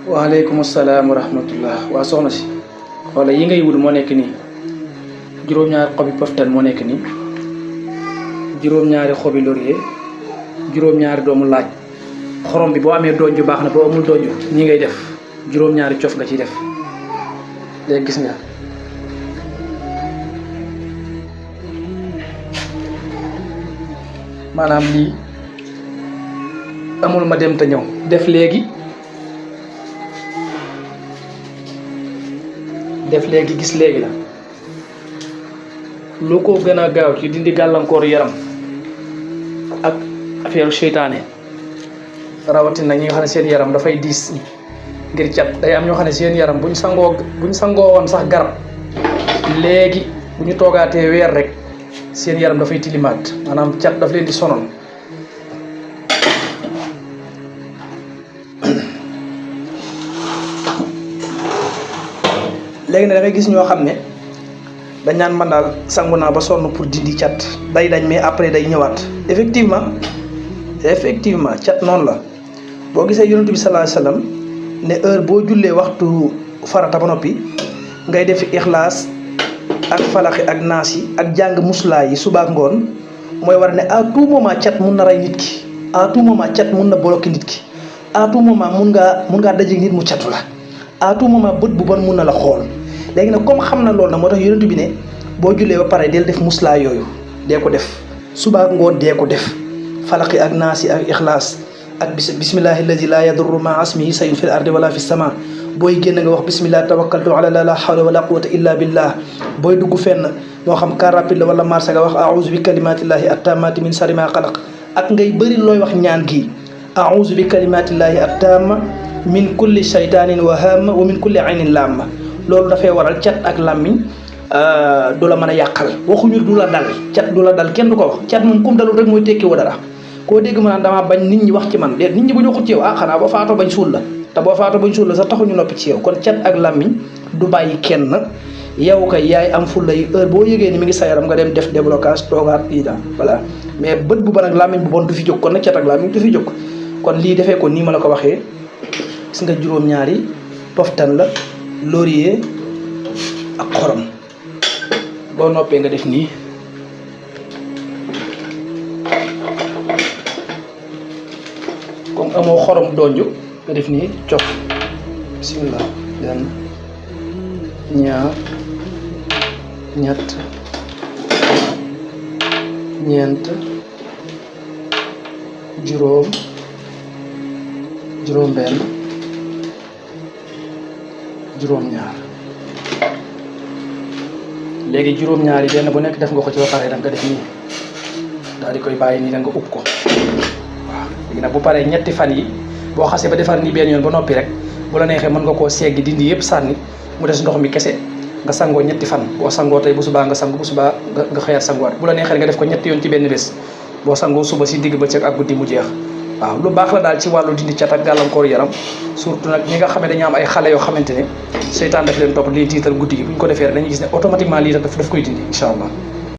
waaleykum salaam wa rahmatullah. waa soxna si xoola yi ngay wut moo nekk nii juróom-ñaari xobi poftan moo nekk nii juróom-ñaari xobi laurier juróom-ñaari doomu laaj xorom bi boo amee donju baax na boo amul donju ñi ngay def juróom-ñaari cof nga ciy def léegi gis nga maanaam lii amul ma dem te ñëw def léegi gis léegi la lu ko gën a gaaw ci dindi gàllankoor yaram ak affaire seytaane rawatina ñi nga xam ne seen yaram dafay diis ngir cat day am ñoo xam ne seen yaram buñ sangoo woon sax garab léegi bu ñu toogaatee weer rek seen yaram dafay tilimaat maanaam cat daf leen di sonal léegi ne da ngay gis ñoo xam ne dañ naan man daal sangu naa ba sonn pour dindi cat day dañ mais après day ñëwaat effectivement cat noonu la boo gisee yonent bi sallallahu alayhi wasallam ne heure boo jullee waxtu farata ba noppi ngay def ixlaas ak falaxi ak naas yi ak jàng muslaa yi suba ak ngoon mooy war ne à tout moment cat mun na rey nit ki à tout moment cat mun na bloquer nit ki à tout moment mun ngaa dajeeg nit mu catu la à tout moment bët bu bon mun na la xool léegi nag comme xam na loolu nag moo tax yonent bi ne boo jullee ba pare del def muslaa yooyu dee ko def suba ak ngoon dee ko def falaqi ak naasi ak ixlaas ak bismillahi alladi la yadurru ma asmihi sayun fil ardi wala fi sama booy génn nga wax bismillah tawakkaltu ala la hawla wala quwwata illa billah booy dugg fenn moo xam car rapide la wala marché nga wax a'udhu bi kalimatillahi attammati min sharri ma xalaq ak ngay bëri looy wax ñaan gi a'udhu bi kalimatillahi attamma min kulli shaytanin wa hamma wa min kulli aynin lamma loolu dafay waral cat ak làmmiñ du la mën a yàqal waxuñu du la dal cat du la dal kenn du ko wax cat moom kum dalul rek mooy tekki woo dara koo dégg ma naan damaa bañ nit ñi wax ci man déet nit ñi bu ñu waxut ci yow xanaa boo faatoo bañ suul la te boo faatoo bañ suul la sax taxuñu noppi ci yow kon cat ak làmmiñ du bàyyi kenn yow kay yaay am fulla yi heure boo yëgee ni mi ngi sa yaram nga dem def déblocage toogaat lii daal voilà mais bët bu bon ak làmmiñ bu bon du fi jóg kon nag cat ak làmmiñ du fi jóg kon lii defee ko nii ma la ko waxee gis nga juróom-ñaari poftan la laurier ak xorom boo noppee nga def nii comme amoo xorom donju nga def nii cof bismillah benn ñaar ñett ñeent juróom benn juróom-ñaar léegi juróom-ñaar yi benn bu nekk def nga ko ci ba pare da nga def nii daal di koy bàyyi nii da nga ub ko waaw léegi nag bu paree ñetti fan yi boo xasee ba defar nii benn yoon ba noppi rek bu la neexee mën nga koo seggi dindi yëpp sànni mu des ndox mi kese nga sangoo ñetti fan boo sangoo tey bu subaa nga sangu bu subaa nga xëyaat sanguwaat bu la neexee nga def ko ñetti yoon ci benn bés boo sangoo suba si digg bëccëg ak guddi mu jeex waaw lu baax la daal ci wàllu dindi cat ak gàllankoor yaram surtout nag ñi nga xam ne dañu am ay xale yoo xamante ne seytaan daf leen topp lii tiital guddi gi bu ñu ko defee rek dañuy gis ne automatiquement lii daf koy dindi incha allah